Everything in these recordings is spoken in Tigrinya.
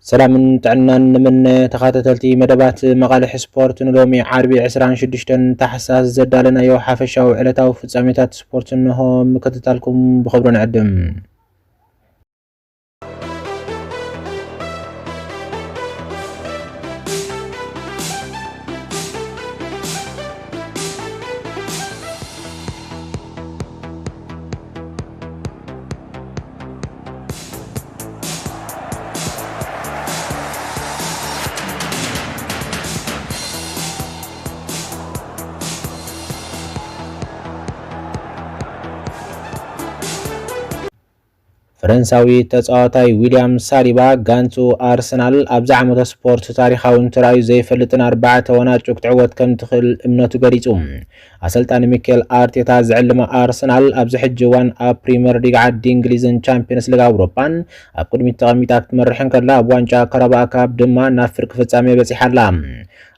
ሰላምን ጥዕናን ንምነ። ተኸታተልቲ መደባት መቓልሕ ስፖርት፣ ንሎሚ ዓርቢ ዕስራን ሽዱሽተን ታሕሳስ ዘዳለናዮ ሓፈሻዊ ዕለታዊ ፍጻሜታት ስፖርት እንሆ። ምክትታልኩም ብኽብሪ ንዕድም። ፈረንሳዊ ተጻዋታይ ዊልያም ሳሊባ ጋንቱ ኣርሰናል ኣብዚ ዓመተ ስፖርት ታሪኻውን ተራእዩ ዘይፈልጥን ኣርባዕተ ዋንጫ ክትዕወት ከም ትኽእል እምነቱ ገሊጹ። ኣሰልጣኒ ሚኬል ኣርቴታ ዝዕልማ ኣርሰናል ኣብዚ ሕጂ እዋን ኣብ ፕሪምየር ሊግ ዓዲ እንግሊዝን ቻምፒየንስ ሊግ ኣውሮፓን ኣብ ቅድሚት ተቐሚጣ ክትመርሕ እንከላ፣ ኣብ ዋንጫ ካራባኦ ካፕ ድማ ናብ ፍርቂ ፍጻሜ በጺሓ ኣላ።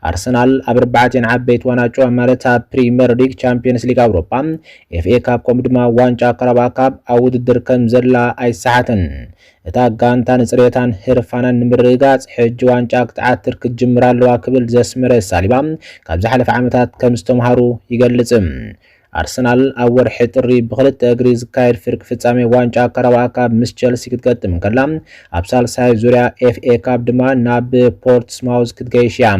ኣርሰናል ኣብ ኣርባዕቲኤን ዓበይቲ ዋንጫ ማለት ኣብ ፕሪምየር ሊግ፣ ቻምፒየንስ ሊግ ኣውሮፓ፣ ኤፍኤ ካፕ ከምኡ ድማ ዋንጫ ካራባኦ ካፕ ኣብ ውድድር ከም ዘላ ኣይሰሓትን። እታ ጋንታ ንጽሬታን ህርፋናን ንምርግጋጽ ሕጂ ዋንጫ ክትዓትር ክትጅምር ኣለዋ ክብል ዘስመረ ሳሊባ፣ ካብ ዝሓለፈ ዓመታት ከም ዝተምሃሩ ይገልጽ። ኣርሰናል ኣብ ወርሒ ጥሪ ብኽልተ እግሪ ዝካየድ ፍርቂ ፍጻሜ ዋንጫ ካራባኦ ካፕ ምስ ቸልሲ ክትገጥም እንከላ፣ ኣብ ሳልሳይ ዙርያ ኤፍኤ ካፕ ድማ ናብ ፖርትስማውዝ ክትገይሽ እያ።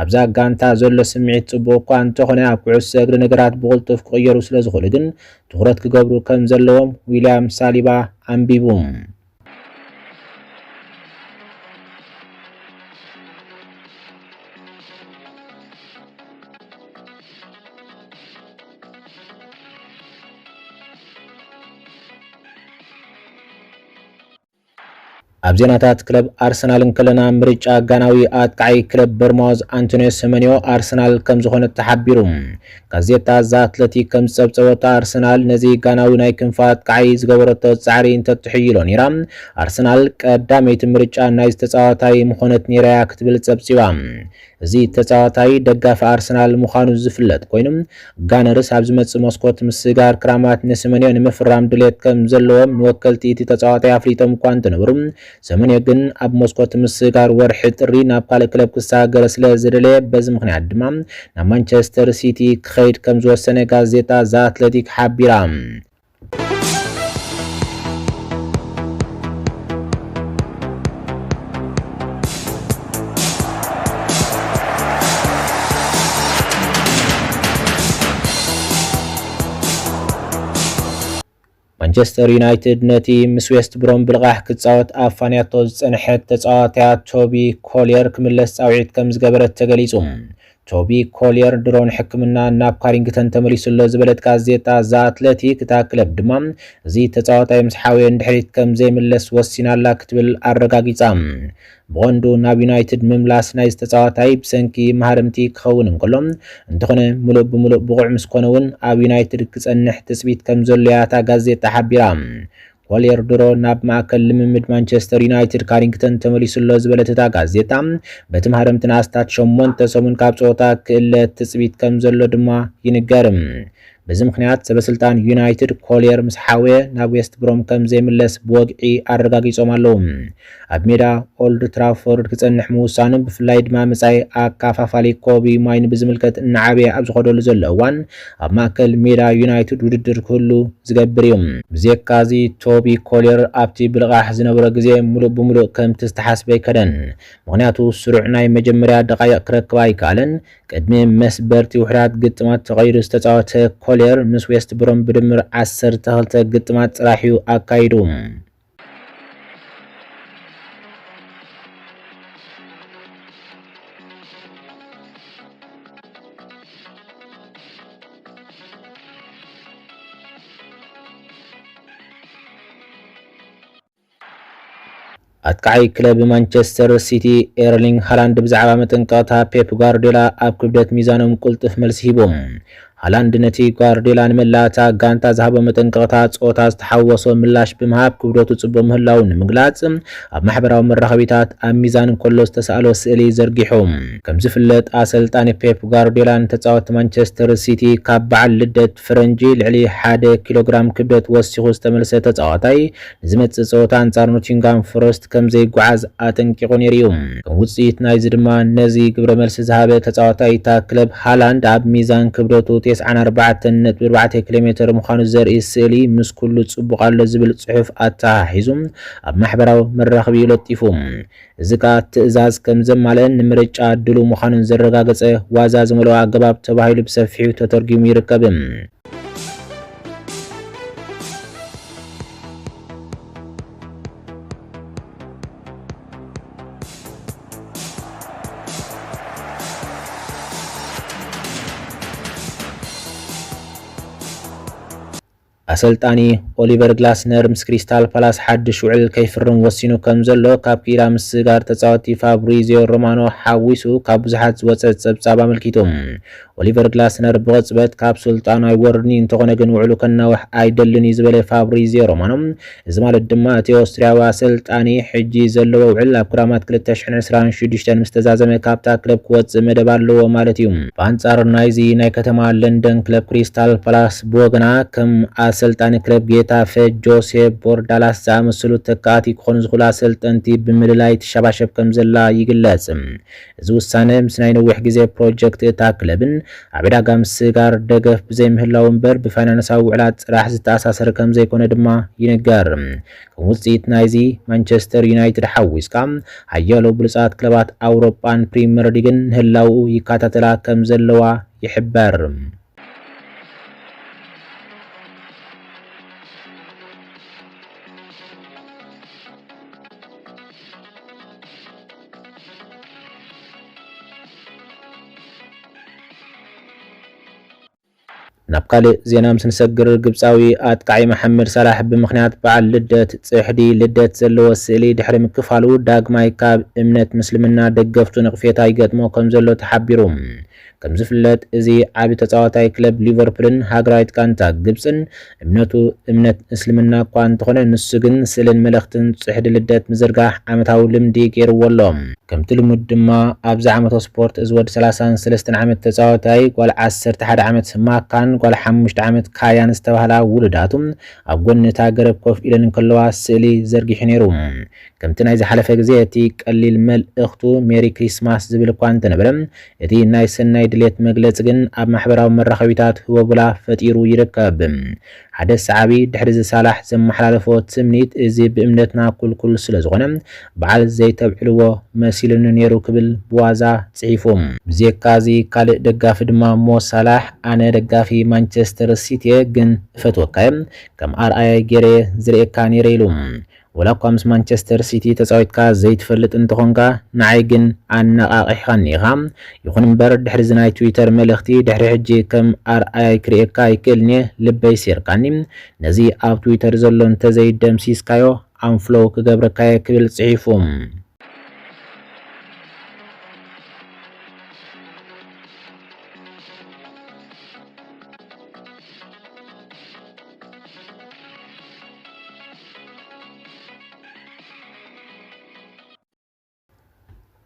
ኣብዛ ጋንታ ዘሎ ስምዒት ጽቡቕ እኳ እንተኾነ፣ ኣብ ኩዕሶ እግሪ ነገራት ብቕልጡፍ ክቕየሩ ስለ ዝኽእሉ ግን ትኹረት ክገብሩ ከም ዘለዎም ዊልያም ሳሊባ ኣንቢቡ። ኣብ ዜናታት ክለብ ኣርሰናል እንከለና፣ ምርጫ ጋናዊ ኣጥቃዒ ክለብ በርማውዝ ኣንቶኒዮ ሰመንዮ ኣርሰናል ከም ዝኾነ ተሓቢሩ። ጋዜጣ ዘ ኣትለቲክ ከም ዝጸብጸቦ፣ ኣርሰናል ነዚ ጋናዊ ናይ ክንፊ ኣጥቃዒ ዝገበረቶ ጻዕሪ እንተትሕይሎ ነይራ፣ ኣርሰናል ቀዳመይቲ ምርጫ ናይዚ ተጻዋታይ ምኾነት ነይራ እያ ክትብል ጸብጺባ። እዚ ተጻዋታይ ደጋፊ ኣርሰናል ምዃኑ ዝፍለጥ ኮይኑ፣ ጋነርስ ኣብ ዝመጽእ መስኮት ምስጋር ክራማት ንሰመንዮ ንምፍራም ድሌት ከም ዘለዎም ንወከልቲ እቲ ተጻዋታይ ኣፍሊጦም እኳ እንተነበሩ፣ ሰመንዮ ግን ኣብ መስኮት ምስጋር ወርሒ ጥሪ ናብ ካልእ ክለብ ክሰጋገር ስለ ዝደለየ፣ በዚ ምኽንያት ድማ ናብ ማንቸስተር ሲቲ ክኸይድ ከም ዝወሰነ ጋዜጣ ዘ ኣትለቲክ ሓቢራ። ማንቸስተር ዩናይትድ ነቲ ምስ ዌስት ብሮም ብልቓሕ ክጻወት ኣፋንያቶ ዝጸንሐት ተጻዋትያ ቶቢ ኮልየር ክምለስ ጻውዒት ከም ዝገበረት ተገሊጹ። ቶቢ ኮልየር ድሮ ንሕክምና ናብ ካሪንግተን ተመሊሱ ኣሎ ዝበለት ጋዜጣ ዘ ኣትለቲክ፣ እታ ክለብ ድማ እዚ ተጻዋታይ ምስ ሓወየ ንድሕሪት ከም ዘይምለስ ወሲና ኣላ ክትብል ኣረጋጊጻ። ብቐንዱ ናብ ዩናይትድ ምምላስ ናይዚ ተጻዋታይ ብሰንኪ ማህረምቲ ክኸውን እንከሎ፣ እንተኾነ ምሉእ ብምሉእ ብቑዕ ምስ ኮነ እውን ኣብ ዩናይትድ ክጸንሕ ትጽቢት ከም ዘሎ እያ እታ ጋዜጣ ሓቢራ። ኮልየር ድሮ ናብ ማእከል ልምምድ ማንቸስተር ዩናይትድ ካሪንግተን ተመሊሱ ኣሎ ዝበለት እታ ጋዜጣ፣ በቲ ማህረምቲ ንኣስታት ሸሞንተ ሰሙን ካብ ጸወታ ክእለ ትጽቢት ከም ዘሎ ድማ ይንገር። በዚ ምኽንያት ሰበስልጣን ዩናይትድ ኮልየር ምስ ሓወየ ናብ ዌስት ብሮም ከም ዘይምለስ ብወግዒ ኣረጋጊጾም ኣለዉ። ኣብ ሜዳ ኦልድ ትራፎርድ ክጸንሕ ምውሳኑ፣ ብፍላይ ድማ መጻኢ ኣካፋፋሊ ኮቢ ማይኑ ብዝምልከት እናዓበየ ኣብ ዝኸደሉ ዘሎ እዋን፣ ኣብ ማእከል ሜዳ ዩናይትድ ውድድር ክህሉ ዝገብር እዩ። ብዘየካዚ፣ ቶቢ ኮልየር ኣብቲ ብልቓሕ ዝነበሮ ግዜ ምሉእ ብምሉእ ከምቲ ዝተሓስበ ኣይከደን። ምኽንያቱ፣ ስሩዕ ናይ መጀመርያ ደቓይቕ ክረክብ ኣይከኣለን። ቅድሚ መስበርቲ ውሑዳት ግጥማት ተቐይሩ ዝተጻወተ ኮልየር፣ ምስ ዌስት ብሮም ብድምር ዓሰርተ ክልተ ግጥማት ጥራሕ እዩ ኣካይዱ። ኣጥቃዓይ ክለብ ማንቸስተር ሲቲ ኤርሊንግ ሃላንድ ብዛዕባ መጠንቀቕታ ፔፕ ጓርዲዮላ ኣብ ክብደት ሚዛኖም ቅልጡፍ መልሲ ሂቦም። ሃላንድ ነቲ ጓርዲዮላ ንመላእታ ጋንታ ዝሃቦ መጠንቀቕታ ጾታ ዝተሓወሶ ምላሽ ብምሃብ ክብደቱ ጽቡቕ ምህላው ንምግላጽ ኣብ ማሕበራዊ መራኸቢታት ኣብ ሚዛን እንከሎ ዝተሳእሎ ስእሊ ዘርጊሑ። ከም ዝፍለጥ ኣሰልጣኒ ፔፕ ጓርዲዮላ ንተጻወትቲ ማንቸስተር ሲቲ ካብ በዓል ልደት ፈረንጂ ልዕሊ ሓደ ኪሎግራም ክብደት ወሲኹ ዝተመልሰ ተጻዋታይ ንዝመጽእ ጸወታ ኣንጻር ኖቲንጋም ፎረስት ከም ዘይጓዓዝ ኣጠንቂቑ ነይሩ እዩ። ከም ውጽኢት ናይዚ ድማ ነዚ ግብረ መልሲ ዝሃበ ተጻዋታይ እታ ክለብ ሃላንድ ኣብ ሚዛን ክብደቱ ተስዓን ኣርባዕተን ነጥቢ ኣርባዕተ ኪሎ ሜትር ምዃኑ ዘርኢ ስእሊ ምስ ኩሉ ጽቡቕ ኣሎ ዝብል ጽሑፍ ኣተሓሒዙ ኣብ ማሕበራዊ መራኸቢኡ ለጢፉ። እዚ ከኣ ትእዛዝ ከም ዘማልአን ንምርጫ ድሉው ምዃኑን ዘረጋገጸ ዋዛ ዝመልኦ ኣገባብ ተባሂሉ ብሰፊሑ ተተርጒሙ ይርከብ። ኣሰልጣኒ ኦሊቨር ግላስነር ምስ ክሪስታል ፓላስ ሓድሽ ውዕል ከይፍርም ወሲኑ ከም ዘሎ ካብ ክኢላ ምስግጋር ተጻወቲ ፋብሪዚዮ ሮማኖ ሓዊሱ ካብ ብዙሓት ዝወጸ ጸብጻብ ኣመልኪቱ። ኦሊቨር ግላስነር ብቕጽበት ካብ ስልጣኑ ኣይወርድን እዩ፣ እንተኾነ ግን ውዕሉ ከናውሕ ኣይደልን እዩ ዝበለ ፋብሪዚዮ ሮማኖ፣ እዚ ማለት ድማ እቲ ኦስትርያዊ ኣሰልጣኒ ሕጂ ዘለዎ ውዕል ኣብ ክራማት ክልተ ሽሕን ዕስራን ሽዱሽተን ምስ ተዛዘመ ካብታ ክለብ ክወጽእ መደብ ኣለዎ ማለት እዩ። ብኣንጻር ናይዚ ናይ ከተማ ለንደን ክለብ ክሪስታል ፓላስ ብወገና ከም ኣሰልጣኒ ክለብ ጌታፌ ጆሴፕ ቦርዳላስ ዝኣመሰሉ ተካእቲ ክኾኑ ዝኽእሉ ኣሰልጠንቲ ብምልላይ ትሸባሸብ ከም ዘላ ይግለጽ። እዚ ውሳነ ምስ ናይ ነዊሕ ግዜ ፕሮጀክት እታ ክለብን ኣብ ዕዳጋ ምስግጋር ደገፍ ብዘይምህላው እምበር ብፋይናንሳዊ ውዕላት ጥራሕ ዝተኣሳሰረ ከም ዘይኮነ ድማ ይንገር። ከም ውጽኢት ናይዚ ማንቸስተር ዩናይትድ ሓዊስካ ሓያሎ ብሉጻት ክለባት ኣውሮጳን ፕሪምየር ሊግን ንህላውኡ ይከታተላ ከም ዘለዋ ይሕበር። ናብ ካልእ ዜና ምስ ንሰግር፣ ግብጻዊ ኣጥቃዒ መሓመድ ሳላሕ ብምኽንያት በዓል ልደት ጽሕዲ ልደት ዘለዎ ስእሊ ድሕሪ ምክፋሉ ዳግማይ ካብ እምነት ምስልምና ደገፍቱ ነቕፌታ ይገጥሞ ከም ዘሎ ተሓቢሩ። ከም ዝፍለጥ፣ እዚ ዓቢ ተጻዋታይ ክለብ ሊቨርፑልን ሃገራዊት ጋንታ ግብጽን እምነቱ እምነት እስልምና እኳ እንተኾነ፣ ንሱ ግን ስእልን መልእኽትን ጽሕዲ ልደት ምዝርጋሕ ዓመታዊ ልምዲ ገይርዎ ኣሎ። ከምቲ ልሙድ ድማ ኣብዚ ዓመተ ስፖርት እዚ ወዲ ሰላሳን ሰለስተን ዓመት ተጻዋታይ ጓል ዓሰርተ ሓደ ዓመት ማካን ጓል ሓሙሽተ ዓመት ካያን ዝተባህላ ውሉዳቱ ኣብ ጎኒ እታ ገረብ ኮፍ ኢለን እንከለዋ ስእሊ ዘርጊሑ ነይሩ። ከምቲ ናይ ዝሓለፈ ግዜ እቲ ቀሊል መልእኽቱ ሜሪ ክሪስማስ ዝብል እኳ እንተነበረ፣ እቲ ናይ ሰናይ ድሌት መግለጺ ግን ኣብ ማሕበራዊ መራኸቢታት ህቦብላ ፈጢሩ ይርከብ። ሓደ ሰዓቢ ድሕሪ እዚ ሳላሕ ዘመሓላለፎ ትምኒት፣ "እዚ ብእምነትና ኩልኩል ስለ ዝኾነ በዓል ዘይተብዕልዎ መሲሉኒ ነይሩ" ክብል ብዋዛ ጽሒፉ። ብዘይካ እዚ ካልእ ደጋፊ ድማ ሞ ሳላሕ፣ "ኣነ ደጋፊ ማንቸስተር ሲቲ እየ፣ ግን እፈትወካ እየ፣ ከም ኣርኣያይ ገይረ ዝርእየካ ነይረ" ኢሉ። ወላ እኳ ምስ ማንቸስተር ሲቲ ተጻዊትካ ዘይትፈልጥ እንተኾንካ፣ ንዓይ ግን ኣነቓቒሕኻኒ ኢኻ። ይኹን እምበር፣ ድሕሪ እዚ ናይ ትዊተር መልእኽቲ፣ ድሕሪ ሕጂ ከም ኣርኣያይ ክርእየካ ኣይክእልን እየ፣ ልበይ ሴርካኒ። ነዚ ኣብ ትዊተር ዘሎ እንተዘይደምሲስካዮ፣ ኣንፍሎው ክገብረካ እየ ክብል ጽሒፉ።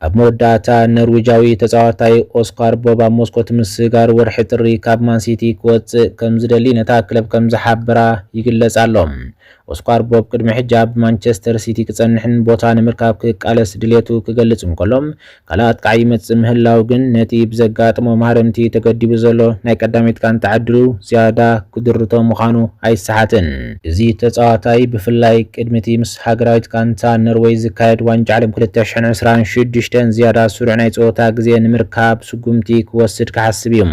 ኣብ መወዳእታ፣ ኖርዌጃዊ ተጻዋታይ ኦስካር ቦብ ኣብ ሞስኮ እቲ ምስግጋር ወርሒ ጥሪ ካብ ማን ሲቲ ክወጽእ ከም ዝደሊ ነታ ክለብ ከም ዝሓበራ ይግለጽ ኣሎ። ኦስካር ቦብ ቅድሚ ሕጂ ኣብ ማንቸስተር ሲቲ ክጸንሕን ቦታ ንምርካብ ክቃለስ ድሌቱ ክገልጽ እንከሎ፣ ካልእ ኣጥቃዒ ይመጽእ ምህላው ግን ነቲ ብዘጋጥሞ ማህረምቲ ተገዲቡ ዘሎ ናይ ቀዳመይቲ ጋንታ ዕድሉ ዝያዳ ክድርቶ ምዃኑ ኣይሰሓትን። እዚ ተጻዋታይ ብፍላይ ቅድሚ እቲ ምስ ሃገራዊት ጋንታ ኖርወይ ዝካየድ ዋንጫ ዓለም ክልተ ሽሕን ዕስራን ሽዱሽተን ዝያዳ ስሩዕ ናይ ጸወታ ግዜ ንምርካብ ስጉምቲ ክወስድ ክሓስብ እዩ።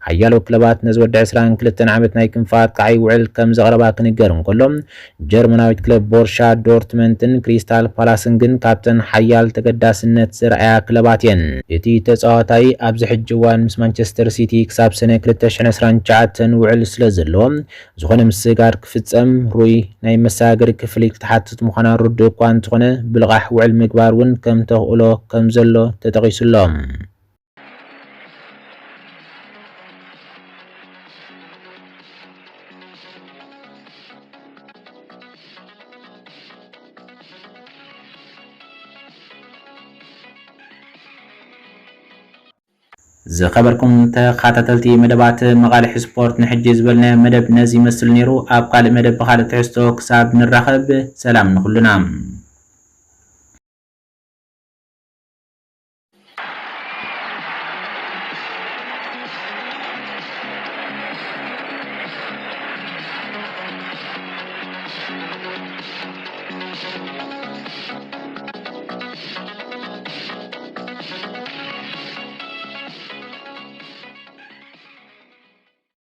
ሓያሎ ክለባት ነዚ ወዲ ዕስራን ክልተን ዓመት ናይ ክንፊ ኣጥቃዓይ ውዕል ከም ዘቕረባ ክንገር እንከሎ፣ ጀርመናዊት ክለብ ቦርሻ ዶርትመንትን ክሪስታል ፓላስን ግን ካብተን ሓያል ተገዳስነት ዘርኣያ ክለባት እየን። እቲ ተጻዋታይ ኣብዚ ሕጂ እዋን ምስ ማንቸስተር ሲቲ ክሳብ ሰነ ክልተ ሽሕን ዕስራን ትሽዓተን ውዕል ስለ ዘለዎ፣ ዝኾነ ምስግጋር ክፍጸም ሩይ ናይ መሰጋገሪ ክፍሊት ክትሓትት ምዃና ርዱእ እኳ እንተኾነ፣ ብልቓሕ ውዕል ምግባር እውን ከም ተኽእሎ ከም ዘሎ ተጠቒሱ ኣሎ። ዝኸበርኩም ተኸታተልቲ መደባት መቓልሕ ስፖርት፣ ንሕጂ ዝበልናዮ መደብ ነዚ ይመስል ነይሩ። ኣብ ካልእ መደብ ብኻልእ ትሕዝቶ ክሳብ ንራኸብ፣ ሰላም ንኹልና።